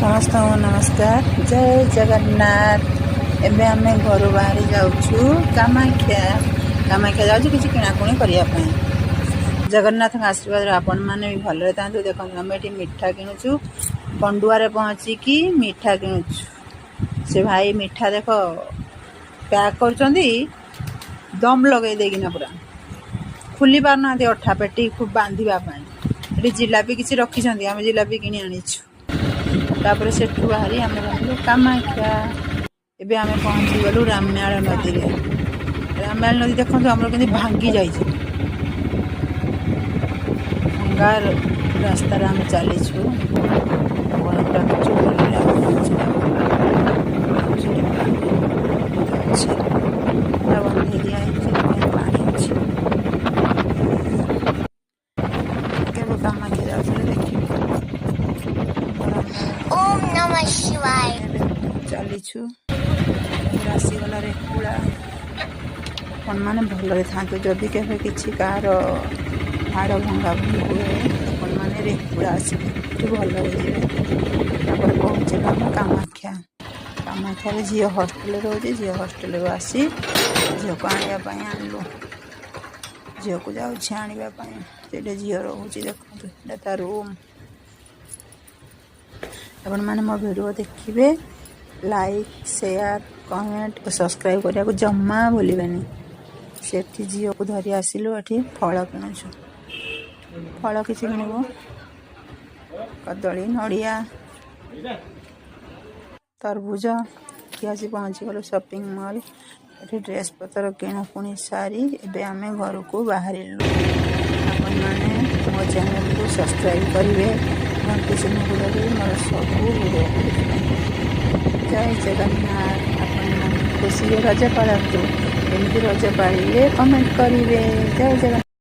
ସମସ୍ତଙ୍କୁ ନମସ୍କାର, ଜୟ ଜଗନ୍ନାଥ। ଏବେ ଆମେ ଘରୁ ବାହାରି ଯାଉଛୁ କାମାକ୍ଷା। କାମାକ୍ଷା ଯାଉଛୁ କିଛି କିଣାକୁଣି କରିବା ପାଇଁ। ଜଗନ୍ନାଥଙ୍କ ଆଶୀର୍ବାଦରୁ ଆପଣମାନେ ବି ଭଲରେ ଥାନ୍ତୁ। ଦେଖନ୍ତୁ, ଆମେ ଏଠି ମିଠା କିଣୁଛୁ। ପଣ୍ଡୁଆରେ ପହଞ୍ଚିକି ମିଠା କିଣୁଛୁ। ସେ ଭାଇ ମିଠା ଦେଖ ପ୍ୟାକ୍ କରୁଛନ୍ତି, ଦମ୍ ଲଗେଇ ଦେଇକିନା ପୁରା ଖୋଲି ପାରୁନାହାନ୍ତି ଅଠା ପେଟି ଖୁବ୍ ବାନ୍ଧିବା ପାଇଁ। ଏଠି ଜିଲାପି କିଛି ରଖିଛନ୍ତି, ଆମେ ଜିଲାପି କିଣି ଆଣିଛୁ। ତାପରେ ସେଠୁ ବାହାରି ଆମେ ବାହାରିଲୁ କାମାକ୍ଷା। ଏବେ ଆମେ ପହଞ୍ଚିଗଲୁ ରାମାଳ ନଦୀରେ। ରାମାଳ ନଦୀ ଦେଖନ୍ତୁ ଆମର କେମିତି ଭାଙ୍ଗି ଯାଇଛି। ଭଙ୍ଗା ରାସ୍ତାରେ ଆମେ ଚାଲିଛୁ। ପବନ ପୁରା ଜୋରରେ ଆସୁଛି। ସେଠି ପାଣି ଅଛି, ପୁରା ବନ୍ଧେଇ ଦିଆହେଇଛି, ସେଥିପାଇଁ ପାଣି ଅଛି। କେବେ କାମାକ୍ଷା ଯାଉଥିଲେ ଦେଖିବେ। ଓମ୍ ନମଃ ଶିବାୟ। ଏବେ ଚାଲିଛୁ। ଆସିଗଲା ରେକୁଳା। ଆପଣମାନେ ଭଲରେ ଥାନ୍ତୁ। ଯଦି କେବେ କିଛି କାହାର ହାଡ଼ ଭଙ୍ଗା ଭଙ୍ଗି ହୁଏ, ଆପଣମାନେ ରେକୁଳା ଆସିବେ, ଏଠି ଭଲ ହେଇଯିବେ। ତାପରେ ପହଞ୍ଚିଲୁ ଆମେ କାମାକ୍ଷା। କାମାକ୍ଷାରେ ଝିଅ ହଷ୍ଟେଲରେ ରହୁଛି। ଝିଅ ହଷ୍ଟେଲରୁ ଆସି ଝିଅକୁ ଆଣିବା ପାଇଁ ଆଣିଲୁ। ଝିଅକୁ ଯାଉଛି ଆଣିବା ପାଇଁ। ସେଇଟା ଝିଅ ରହୁଛି, ଦେଖନ୍ତୁ, ଏଇଟା ତା ରୁମ୍। ଆପଣମାନେ ମୋ ଭିଡ଼ିଓ ଦେଖିବେ, ଲାଇକ୍, ସେୟାର, କମେଣ୍ଟ ଓ ସବସ୍କ୍ରାଇବ୍ କରିବାକୁ ଜମା ଭୁଲିବେନି। ସେଠି ଝିଅକୁ ଧରି ଆସିଲୁ। ଏଠି ଫଳ କିଣୁଛୁ। ଫଳ କିଛି କିଣିବୁ, କଦଳୀ, ନଡ଼ିଆ, ତରଭୁଜ। ଏଠି ଆସି ପହଞ୍ଚିଗଲୁ ସପିଂ ମଲ୍। ଏଠି ଡ୍ରେସ୍ ପତ୍ର କିଣାକୁଣି ସାରି ଏବେ ଆମେ ଘରକୁ ବାହାରିଲୁ। ଆପଣମାନେ ମୋ ଚ୍ୟାନେଲକୁ ସବସ୍କ୍ରାଇବ୍ କରିବେ, ଘଣ୍ଟି ଚିହ୍ନକୁ ଦବାଇ ମୋର ସବୁ ଭିଡ଼ିଓକୁ ଦେଖିବେ। ଜୟ ଜଗନ୍ନାଥ। ଆପଣମାନେ ଖୁସିରେ ରଜ ପାଳନ୍ତୁ। କେମିତି ରଜ ପାଳିଲେ କମେଣ୍ଟ କରିବେ। ଜୟ ଜଗନ୍ନାଥ।